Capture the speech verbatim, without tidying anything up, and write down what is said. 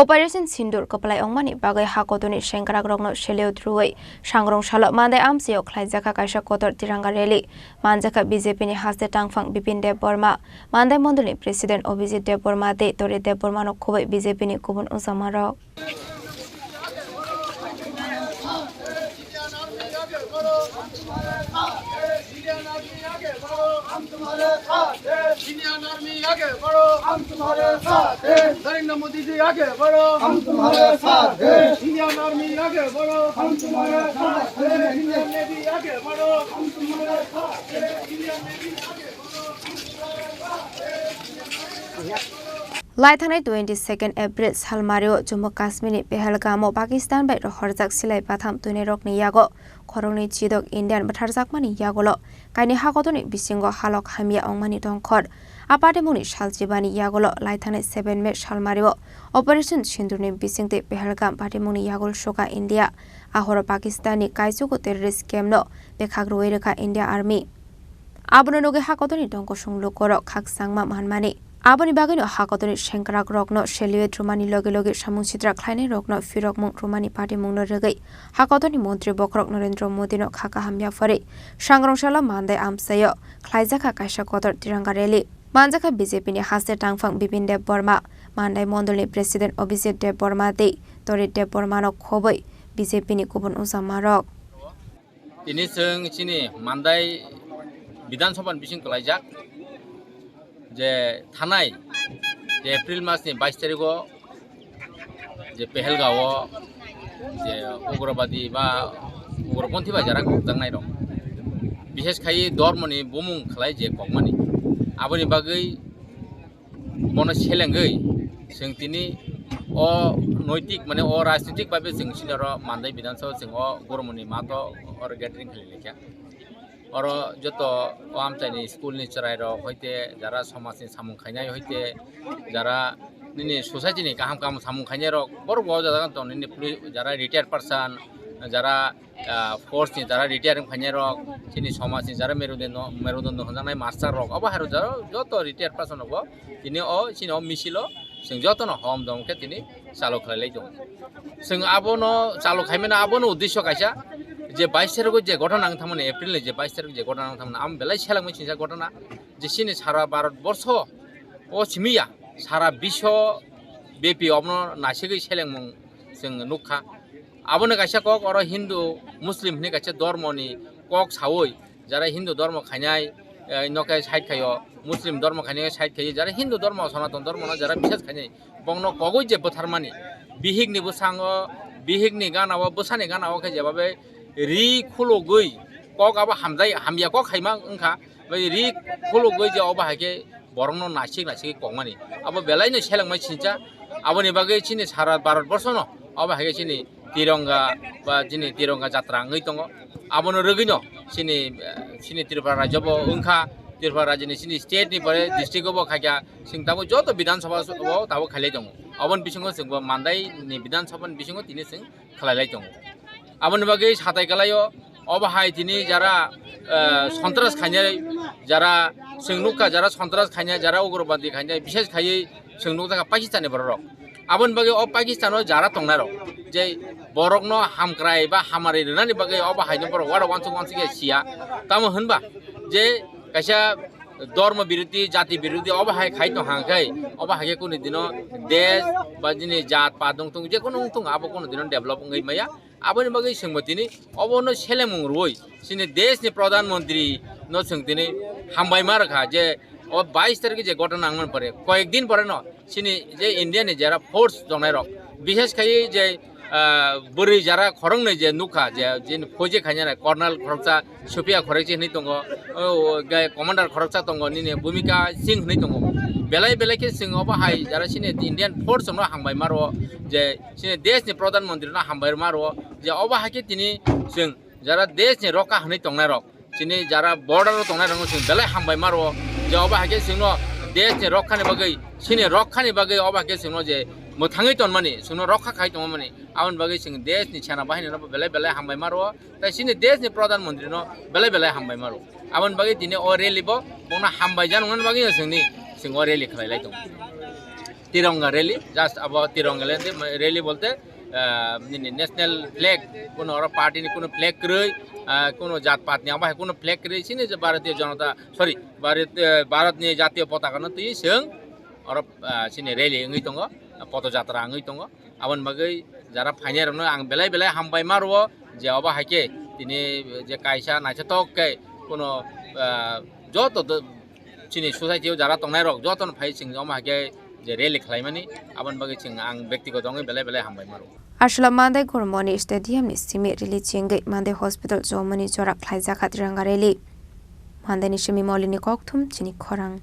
Operation Sindoor kwplai wngmani bagwi hakotoni sengkrakrokno salute rwui sangrong salo Mandai amchaio khlaijakha kaisa kotor tiranga rally. Manjakha B J P ni haste tangphang Bipin Debbarma, Mandai mondolni President Abhijit Debbarma tei Torit Debbarmano khobwi B J P ni kubun ujamarok. Indian army आगे बढ़ो, हम तुम्हारे साथ हैं। Indian army आगे बढ़ो, हम तुम्हारे साथ हैं। नरेंद्र मोदी जी आगे बढ़ो, हम तुम्हारे साथ हैं। इंडियन आर्मी आगे बढ़ो, हम तुम्हारे साथ हैं। इंडियन नेवी आगे बढ़ो, हम तुम्हारे साथ हैं। इंडियन नेवी आगे बढ़ो, हम तुम्हारे साथ हैं। Laithanai twenty second April salmario Jammu Kashmir ni Pahalgam o Pakistan bai rohorjak silai batham twinairokni yago khoroknwi chidok Indian bwtharjakmani yagulo kainwi hakotoni bisingo halok hamya wngmani tongkhor. A patimungni salchibani yagulo laithanai seven May salmario Operation Sindurni bisingtwi Pahalgam patimungni yagul suka India. Ahoro Pakistanni kaichugo terrorist campno bekhak rwui rwkha India Army. Abono nugwi hakotoni tongkosong lukorok khakchangma manmani. Aboni bagwino hakotoni sengkrakrokno salute rwmani loge loge samung sitra khlainairokno phirokmung rwmani patimungno rwgwi hakotoni montri bokhorok Narendra Modino kha kaham yapharwi sangrong salo Mandai amchaio khlaijakha kaisa kotor tiranga rally. Manjakha B J P ni haste tangphang Bipin Debbarma, Mandai mondolni President Abhijit Debbarma tei Torit Debbarmano khobwi B J P ni kubun ujamarok. Tini chwng chini Mandai Bidhan Sabha ni bising kwlaijak je thanai je April mas ni bais tarikh o je Pahalgam o je ugrobadi ba ugroponthi bai jara kokjaknai rok, bishes khai dormo ni bumung khlai je kokmani, aboni bagwi bono selengwi chwng tini o noitik, mane o rajnitik babe chwng sini oro Mandai Bidhan Sabha chwng o gormoni mato oro gathering khlai laikha. Oro joto o amchaini school ni chwrai rok hoite jara somaj ni samung khainai hoite jara nini society ni kaham kaham samung khainai rok borok bo o jaga tong nini poli-, jara retired person, jara ah, force ni jara retire wng phainai rok, chini somaj ni jara merudondo, merudondo hwnjaknai master rok, abo hai rok jara joto retire person rok bo tini o chini o misil o chwng joto no hom dom khe tini chalo khlai lai tongo. Chwng abo no chalo khai mano, abo no uddesho kaisa je bais tarikh o je ghotona wng thangmani, April ni je bais tarikh je ghotona wng thangmani, amo belai selengmani singsa ghotona je chini sara Bharat borsho o simi ya, sara biswo bepi obono naisigwi selengmung chwng nukha. Abono kaisa kok oro Hindu, Muslim hinwi kaisa dormoni kok sawi, jara Hindu dormo khainai, eh, no khe side khaio, Muslim dormo khainai side khaio, jara Hindu dormo, Sanatan dormo no jara bisas khainai, bongno kogwi je bwtharmani, bihikni bwsango, bihikni gana o, bwsani gana o khe jebabe ri khulugwi kok abo hamjai, hamya kok khaima wngkha, bai ri khulugwi je obo hai khe borokno naisik naisik kokmani. Abo belaino selengmai sincha. Aboni bagwi chini sara Bharat borshono obo hai khe chini Tironga ba chini Tironga jatra wngwi tongo. Abono rwgwino chini, eh, chini Tripura rajyo bo wngkha. Tripura rajyoni chini state ni pore district o bo khaikha. Chwng tabuk joto Bidhan Sabha o tabuk khailai tongo. Aboni bisingo chwngbo Mandai ni Bidhan Sabha ni bisingo tini chwng khlai lai tongo. Aboni bagwi satai kwlaio, obo hai tini jara, eh, sontras khainai, jara chwng nukha, jara sontras khainai, jara ugrobadi khainai, bishes khaiwi chwng nukjakha Pakistan ni borok rok. Aboni bagwi o Pakistan o jara tongnai rok, je borokno hamkrai ba hamari rwnani bagwi obo hai no borok uansuk uansuk ya siya. Tamo hwnba je kaisa dormo birodhi, jati birodhi obo hai khai tong hang khai, obo hai khe kunu dino desh ba jini jat pat wng tung, je kunu wng tung, abo kunu dino develop wngwi maya. Aboni bagwi chwngbo tini obono selemung rwui chini desh ni pradhan mantri no chwng tini hambai ma rwkha je o bais tarikh je ghotona wngmani pore koyek din pore no chini je India ni jara force tongnai rok, bishes khai je, ah, bwrwi jara khoroknwi je nukha je, je phoje khainai Colonel khoroksa, Supriya khoroksa hinwi tongo, o, o, ge-, Commander khoroksa tongo, nini Bhumika Singh hinwi tongo. Belai belai khe chwng obo hai jara chini Indian force no hambai ma rwo, je chini desh ni pradhan mantri no hambai ma rwo, je obo hai khe tini chwng jara desh ni rokha hinwi tongnai rok, chini jara border o tongnai rok no chwng belai hambai ma rwo, je obo hai khe chwng no desh ni rokha ni bagwi, chini rokha ni bagwi obo hai khe chwng no je mwthangwi tonmani, chwng no rokha khai tongmani, aboni bagwi chwng desh ni sena bahini no belai belai hambai ma rwo. Tai chini desh ni pradhan mantri no belai belai hambai ma rwo. Aboni bagwi tini o rally bo bongno hambai jani wngmani bagwi no chwngni chwng o rally khlai lai tongo. Tironga rally, just abo Tironga rally, rally bolte, ah, nini national flag, kuno oro party ni kuno flag kwrwi, ah, kuno jat pat ni abo hai kuno flag kwrwi, chini je Bharatiya Janata, sorry, Bharat, eh, Bharat ni jatiyo potaka no twi chwng oro, ah, chini rally wngwi tongo, poto jatra wngwi tongo. Aboni bagwi jara phainai rokno ang belai belai hambai ma rwo je obo hai khe tini je kaisa naithothok khe kuno, ah, joto do-, chini society o jara tongnai rok jotono phai chwng omo hai khe je rally khlaimani, aboni bagwi chwng ang bektigoto wngwi belai belai hambai ma rwo. Aswla Mandai Gormoni Stadium ni simi rally chengwi Mandai Hospital chomani jora khlaijak Tironga rally. Mandai ni simi Molini Kokthum chini khorang.